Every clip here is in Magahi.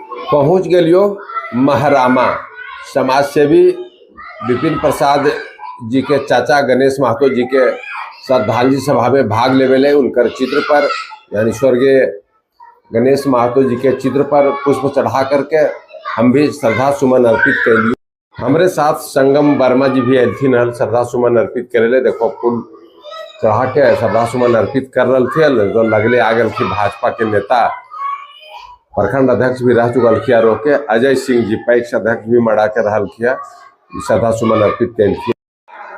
पहुंच गेलियो महरामा। समाज सेवी विपिन प्रसाद जी के चाचा गणेश महतो जी के श्रद्धांजलि सभा में भाग लेवे ले उनकर चित्र पर, यानी स्वर्गीय गणेश महतो जी के चित्र पर पुष्प चढ़ा करके हम भी श्रद्धा सुमन अर्पित कैलियो। हमरे साथ संगम वर्मा जी भी अयलथिन हल श्रद्धा सुमन अर्पित करे ले। देखो, फूल चढ़ा के श्रद्धा सुमन अर्पित कर रहे थे तो लगले आ गेलखिन भाजपा के नेता, प्रखंड अध्यक्ष भी रह चुकल आरोह के अजय सिंह जी, पैक्स अध्यक्ष भी मड़ा के रहल, श्रद्धा सुमन अर्पित कैलखिन।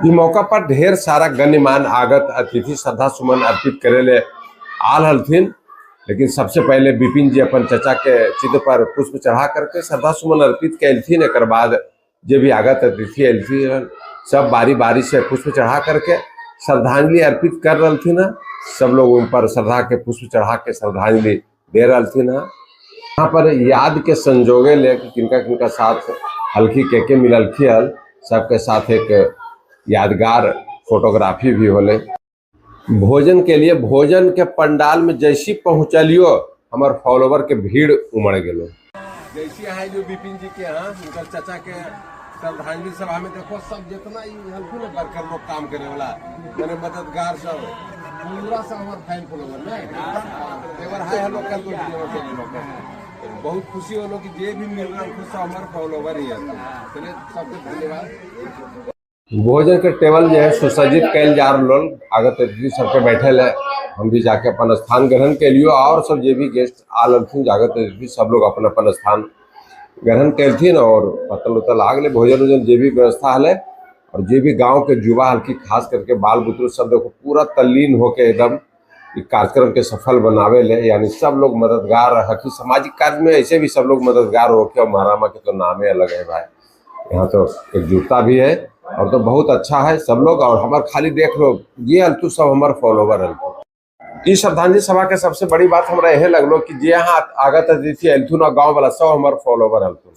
ई मौका पर ढेर सारा गण्यमान्य आगत अतिथि श्रद्धा सुमन अर्पित करे ले आल हलथिन, लेकिन सबसे पहले विपिन जी अपन चचा के चित्र पर पुष्प चढ़ा करके श्रद्धा सुमन अर्पित कैलथिन। एक बाद जे भी आगत अतिथि अयलथिन, सब बारी बारी से पुष्प चढ़ा करके श्रद्धांजलि अर्पित कर रहलथिन है। सब लोग उन पर श्रद्धा के पुष्प चढ़ा के श्रद्धांजलि दे रहलथिन है। यहाँ पर याद के संजोगे ले कि किनका किनका साथ हल्की के मिललखी हल, सबके साथ एक यादगार फोटोग्राफी भी होले। भोजन के लिए भोजन के पंडाल में जैसी पहुंचलियो, हमार फॉलोवर के भीड़ उमड़ गेलो। जैसी आए जो विपिन जी के यहाँ उनकर चाचा के श्रद्धांजलि सभा में, देखो सब जितना ही हल्कू ने वर्कर लोग, काम करे वाला, मैंने मददगार, सब पूरा सब हमार फैन फॉलोवर ने। एक बार हाय हेलो कर दो वीडियो में लोग। बहुत खुशी होलो कि जे भी मिल रहा है, सब हमार फॉलोवर ही है। चलिए, सबके धन्यवाद। भोजन के टेबल जो है सुसज्जित कैल जा रहल, आगत अतिथि सबके बैठे है। हम भी जाके अपन स्थान ग्रहण कैलियो और सब जे भी गेस्ट आल हलथिन, जागत अतिथि, सब लोग अपन अपन स्थान ग्रहण कैलथिन और पतल उतल आ गेलै। भोजन उजन जे भी व्यवस्था हलै और जे भी गांव के युवा हलकी, खास करके बाल बुतरू सब, देखो पूरा तल्लीन होके एकदम ई कार्यक्रम के सफल बनावे ले, यानी सब लोग मददगार हकी। सामाजिक कार्य में ऐसे भी सब लोग मददगार होके और महारामा के तो नामे अलग है भाई। यहाँ तो एकजुटता भी है और तो बहुत अच्छा है सब लोग। और हमार खाली देख लो, ये हलतू सब हमार फॉलोवर हलतू। ई श्रद्धांजलि सभा के सबसे बड़ी बात हमरा यह लगलो कि जे यहाँ आगत अतिथि अलथुन और गांव वाला, सब हमार फॉलोवर हलथुन।